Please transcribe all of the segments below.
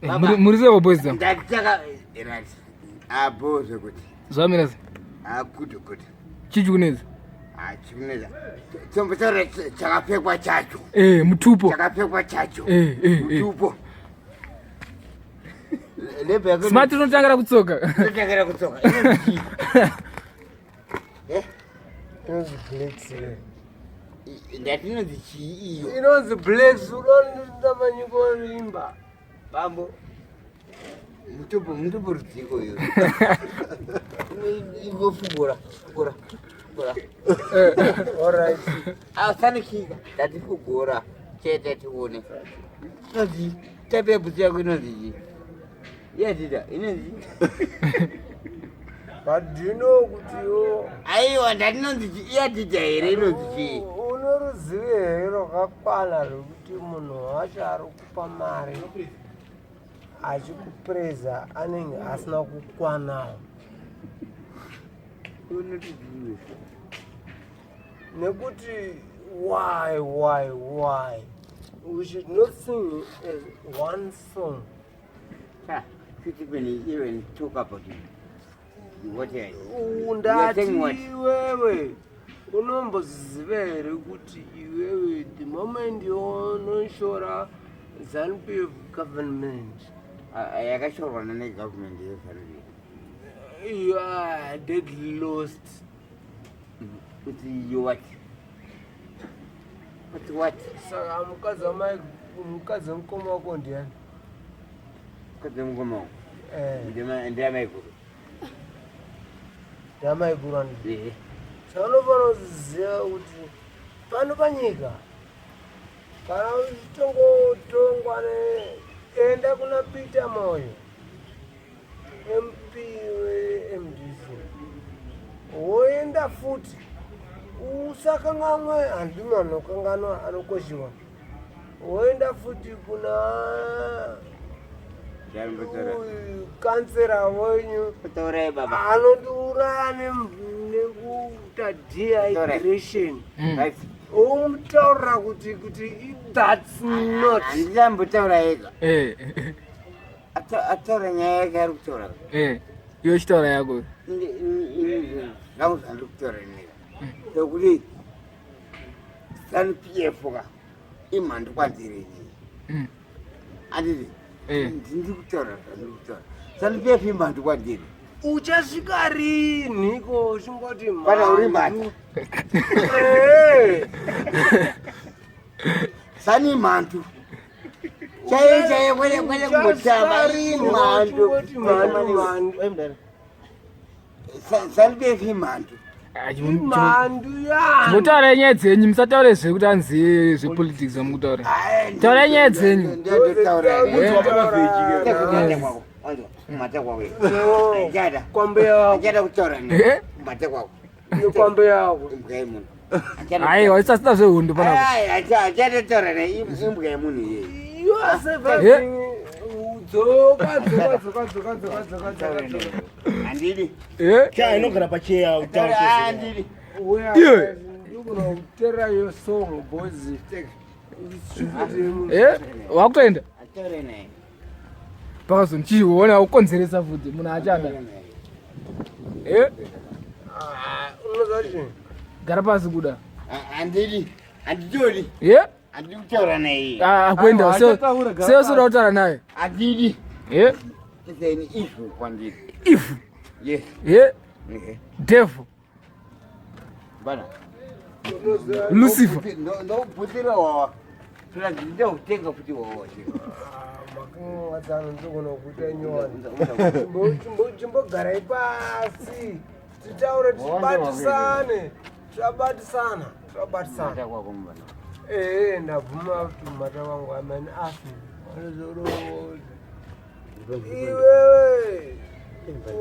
Eh, muri sei boys dzangu? Ndataka right. Abo zvekuti. Zvamira sei? Ah, good good. Chii chikunetsa? Ah, chikunetsa. Chombo charo chakapfekwa chacho. Eh, mutupo. Chakapfekwa chacho. Eh, eh, eh. Mutupo. Lebe yako. Smart unotangira kutsoka. Unotangira kutsoka. Eh? Inonzi Blacks. Ndati inonzi chii iyo? Inonzi Blacks unonda manyiko rimba. Bambo. Mutupo mutupo rudziko iyo. Ingofugura, fugura. Fugura. All right. Asanikika. Ndati fugura. Chete tione. Inonzi type yebhutsu yako inonzi chii? Yadida inonzi But do you know kuti yo aiwa ndati inonzi chii? Yadida here inonzi chii? unoruzive here rwakakwana rwekuti munhu wacho ari kupa mari achikupreza anenge asina kukwanawo Unoti nekuti why we should not sing as one song. Ha, even even talk about it. What I Ndati saying what? iwewe unomboziva here kuti iwewe the moment yaunoshora ZANU PF government Yakashorwa negovernment yeZANU. You are dead lost. Kuti you what? Kuti what? Saka mukadzi wamai, mukadzi wemukoma wako ndiani? Mukadzi wemukoma wako. Eh. Ndiamaiguru. Ndiamaiguru andi. Eh. Saka unofanira kuziva kuti pano panyika kana uchitongotongwa enda kuna Peter Moyo MP weMDC woenda futi usakanganwe, handidi munhu anokanganwa anokoshiwa, woenda futi kuna uyu kansera wenyu Taurai baba. anondiuraya nekuita dehydration, Right. omutaurira kuti that's not Handichambotaura ega. Ataura nyaya yake ari kutaura. Iwe chitaura yako. Zvangu zvandiri kutaura ineka. Ndokuti ZANU PF ka imhandu kwandiri inini. Handiti? Ndiri kutaura zvandiri kutaura. ZANU PF imhandu kwandiri. Uchasvika rinhiko uchingoti Kana uri mhata. ZANU imhandu. Chaiyo chaiyo kwete kwete kumbotamba imhandu. Uchingoti mhandu mhandu. ZANU PF imhandu. Mhandu yani. Mutaura nyaya dzenyu, musataure zvekuti anzi zvepolitics zvamukutaura. Taurai nyaya dzenyu. Ndotaura. Mhata kwako. Kwambe yako. Achada kutaura Eh? Mhata kwako. Kwambe yako. Imbwa yemunhu. Aiwa, isasina zvehondo panapa. Achatotaura naye imbwa yemunhu iyeye. You are surviving. Dzoka dzoka dzoka dzoka dzoka dzoka dzoka dzoka. Handidi. Cha inogara pacheya utaure. Handidi. Iwe. Ndikuna kuteerera your song, boys. Stupid. Wakutoenda Ataure naye. pakazonchiona ukonzeresa futi munhu achada. Ah, unoziva chii? Gara pasi kuda. Handidi. Handitodi. Handidi kutaura naye. Akuenda Aiwa, achataura, gara seyo soda kutaura naye. Handidi. Iseni ivhu kwandiri. Ivhu. Yes. Devil. Bana. Lucifer. Ndokubhutira wawa. Ndautenga futi wawa. Makangadzano ndogona kuita nyowani. Chimbogarai pasi titaure, tibatisane, tabatisana, tabatisana. Ee, ndabvuma kuti mata wangu amani afi iwewe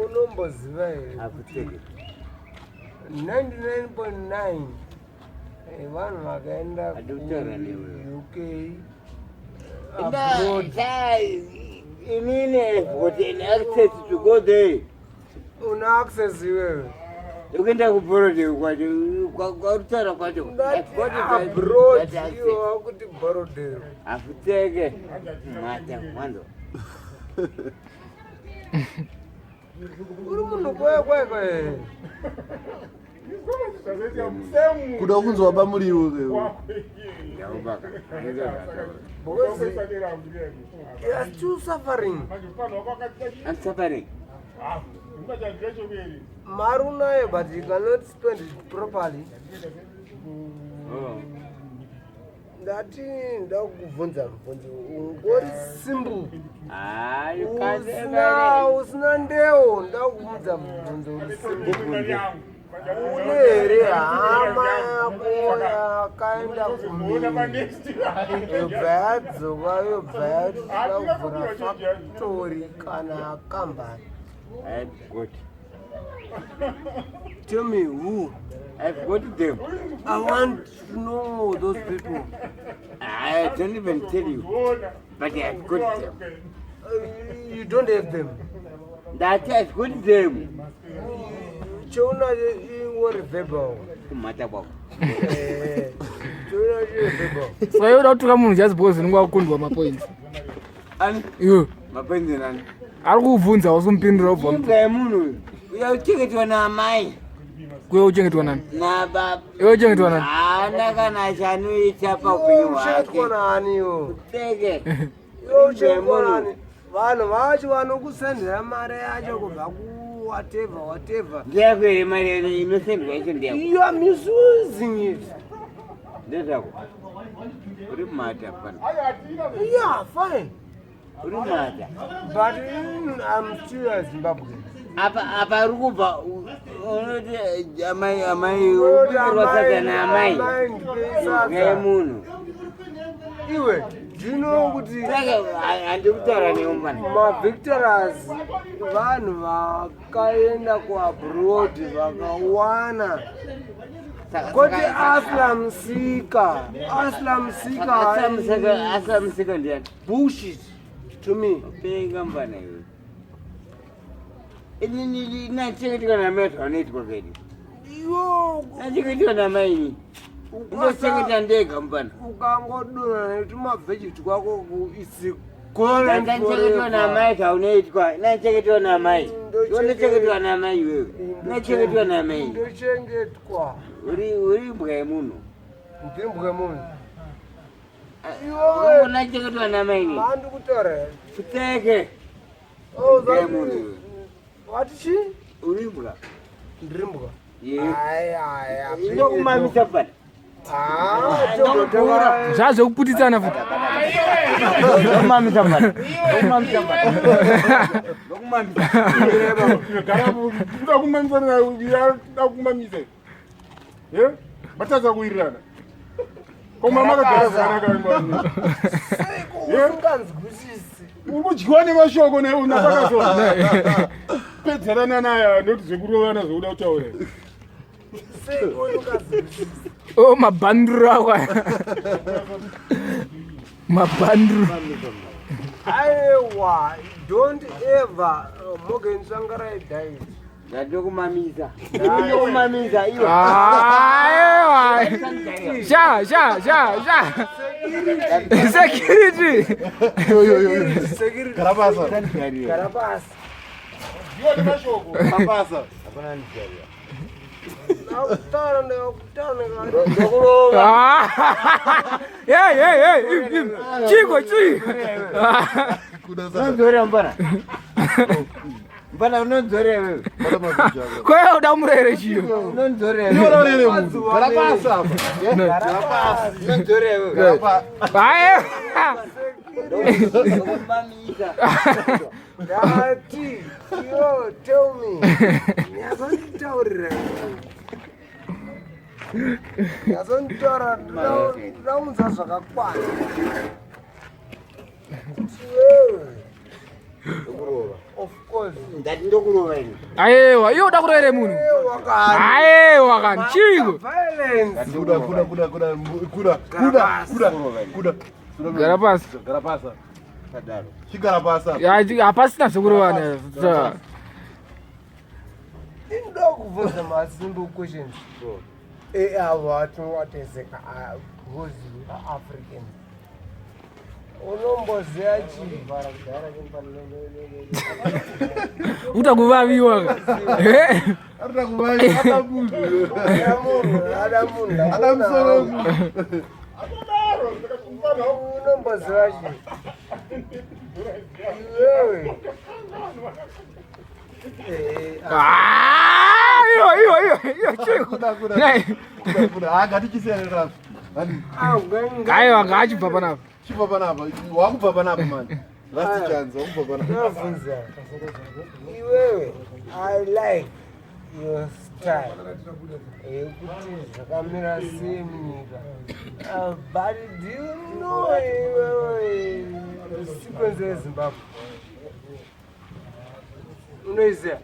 unomboziva here kuti 99.9 vanhu vakaenda kuUK abroad? Inini I've got an access to go there. Una access iwewe? Ukuenda kuBorrowdale kwacho kwarutaura kwacho. Ndati abroad, iwe wakuti Borrowdale. Afuteke mata mwanzo. Uri munhu kwekwekwe. Kuda kunzwa bamuriwo ke. Because you are still suffering. I'm suffering. Mari unayo, but you cannot spend it properly. Oh. Ndati ndakubvunza mubvunzo ungori simple. Ah, you can't Usina ever. usina ndeo, ndakubvunza mubvunzo uri simple. Une here hama yako yakaenda kumini, yobva yadzoka, yobva yati toda kuvhura factory kana kambani? I've got. Tell me who. I've got them. I want to know those people. I don't even tell you. But I've got them. You don't have them. That I've got them. Cheunacho ingori verbal. Kumhata kwako. Cheunacho verbal. Saka iwe uda kutuka munhu just because unenge wakundwa mapoints? Ani? Iwe. Mapenzi nani? Ari kukubvunza, usumupindura, ubva. Imbwa yemunhu uyu. Uya uchengetwa naamai. Kuye uchengetwa nani? Nababa. Iwe uchengetwa nani? Haana kana chanoita paupenyu hwake. Uchengetwa nani iwo? Teke. Iwe uchengetwa nani? Vanhu vacho vanokusendera mari yacho kubva ku whatever whatever. Ndeyako here mari inosendwa yacho? Ndeyako? You are misusing it. Ndezvako. Uri mhata pana. Yeah, fine. Uri mhata. But I'm still a Zimbabwean. Apa apa uri kubva unoti amai, amai, ubikirwa sadza naamai. Sadza. Yemunhu. Iwe, do you know kuti Saka handikutaura newe mwana. Mavictors vanhu vakaenda kuabroad vakawana koti asylum seeker, asylum seeker. Asylum seeker ndiani? Bullshit to me. Penga mbana iwe. Inini nachengetwa namai, zvaunoitwa kedi. Iwo. Nachengetwa namaini, ndochengeta ndega mupana. Ukangodonha netumavheji twako isi. Ndachengetwa namai, zvaunoitwa. Nachengetwa namai, ndochengetwa namai iwewe, nachengetwa namai. Ndochengetwa. Uri imbwa yemunhu. Ndimbwa yemunhu? Unachengetwa namai. Mandi kutaura. Kuteke. Oh, Imbwa yemunhu iwe. Wati chii? Uri imbwa. Ndirimbwa? Ye. Aya. Ndokumamisa pana. Zvazvekuputitsana futi. Ndokumamisa pana, ndokumamisa pana, ndokumamisa. Kuda kumamisa, da kumamisa ye, matadza kuwirirana koma makagara zvakanaka. Usinganzwisisi. Uri kudyiwa nemashoko napakaso pedzerana naye, nekuti zvekurovana zvokuda kutaura. Seiko usinganzwisisi? O, mabhanduru ako aya, mabhanduru. Aiwa, don't ever, Morgan Tsvangirai died. Ndokumamisa, ndokumamisa iwe. Aiwa, sha sha sha sha, security. Security. Gara pasa. Gara pasi. Dyiwa nemashoko. Gara pasa. Ndakutaura, ndakutaura. Ndokurova. Ah. Hey, hey, hey, im, im. Chiko chiko. Kuda sasa. Unonzorera mbana, mbana, unonzorera wewe. Bata mabvunzo ako. Kweye uda murere chiyo. Unonzorera. Iwe urere munhu. Gara pasa apa. Gara pasi. Unonzorera wewe. Gara pasi. Aiwa. Ndokumamisa. Ndati yo, tell me, nyazonditaurira, nyazonditaura, ndaunza zvakakwana kuti wewe, of course. Ndati ndokurova ini. Aiwa, iwe uda kurere munhu. Aiwa kani, chiko. Violence. Kuda, kuda, kuda, kuda, kuda, kuda, kuda, kuda. Gara pasi. Gara pasa. Sadaro. Chigara pasa. Ya, hapasina zvekurovana. Inoda kubvunza masimple questions. Avo atinowatezeka because we are Africans. Unomboziva chii? Uta kuvaviwa ka. Eh? Arikuda kuvaviwa, ada munhu. Ada munhu, ada munhu. Ada musoro wemunhu. Unomboziva chii? Iwewe. Eh, Ah, iyo iyo iyo iyo chiko. Kuda, kuda. Nei. Kuda, kuda. Ah, ngatichisiyane rafu. Handi, ah, nga- Aiwa ngaachibva panapa. chibva panapa. Wakubva panapa manje. Last chance, wakubva panapa. Ndinobvunza. Iwewe, I like your style yekuti zvakamira sei munyika. But do you know iwewe sequence yeZimbabwe? Unoiziva?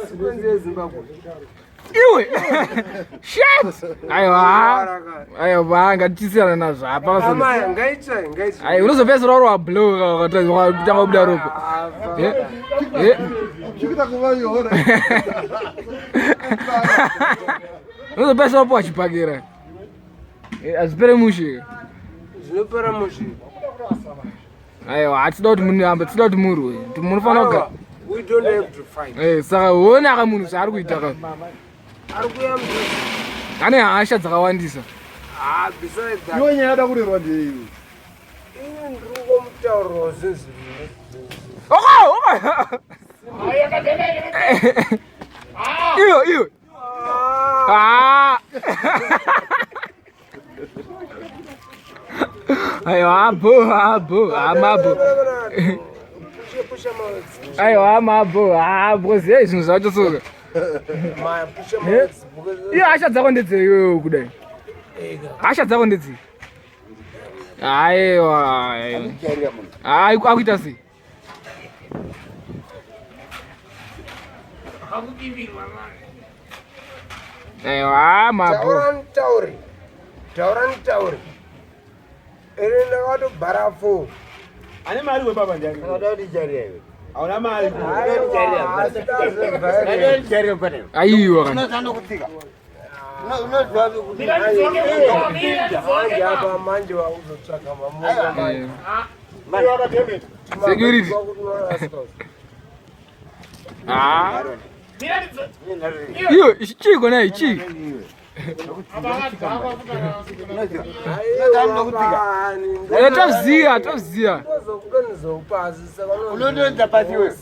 Sequence yeZimbabwe. Iwe. Shit. Aiwa. Aiwa ngatichisiyana nazvo apa. Amai, ngaitsvai, ngaitsvai. Ai unozopedzisira uri wablow wakatanga kubuda ropa. Eh? Eh? Chikuda kuvaviwa, ora. Unozopedzisira wapuwa chibhakera. Eh, hazvipere mushe. Zvinopera mushe. Aiwa hatida kuti munhu tida kuti murwe. Munofanira kugara. We don't have to fight. Eh, saka ona ka munhu zvaari kuita ka. Ari kuya mudhuze. Ane hasha dzakawandisa. Ah, besides that. Iwe nyaya yada kurerwa ndeiwe. Ini ndiri kungomutaurirawo zvinhu zviri Oko, oko. Iyo, iyo. Ah. Aiwa, bo, ah, bo, ah, mabo. Aiwa, mabo, ah, because hey, zvinhu zvacho soka. Iyo hasha dzako ndedzei iwewe kudai? Hasha dzako ndedzei? Aiwa. aiwa. Ai, akuita sei? Aiwa, mabo. Taura nditaure, taura nditaure. Ini ndakatobhara fo. Ane mari webaba ndiani? Hauna mari. Aiwa kana. Manje apa manje wakuzotsvaga mamunga manje. Eh, Security. Ah. Iyo, chii kona ichi? Eh, toziya, toziya. Ndozokunizoupasi saka Unondonza pasi iwe.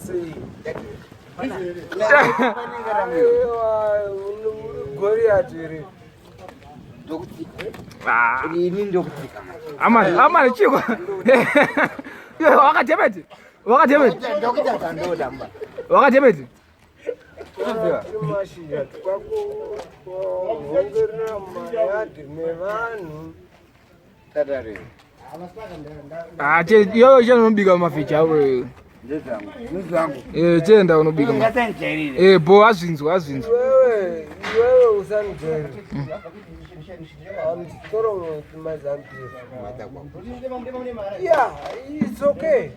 Aiwa, uri Goliath iri. Ah. Amani, amani chiko. Iyo, wakademeti. Wakademeti. Wakademeti. Mashizha twakuhongerera mumayadhi mevanhu. Ah, che, iyo che unobika mafecha ako. Eh, chenda unobika. Eh, bo azvinzwa, azvinzwa. Iwewe, iwewe usanijeri. I'm strong with my ZANU-PF. Yeah, it's okay.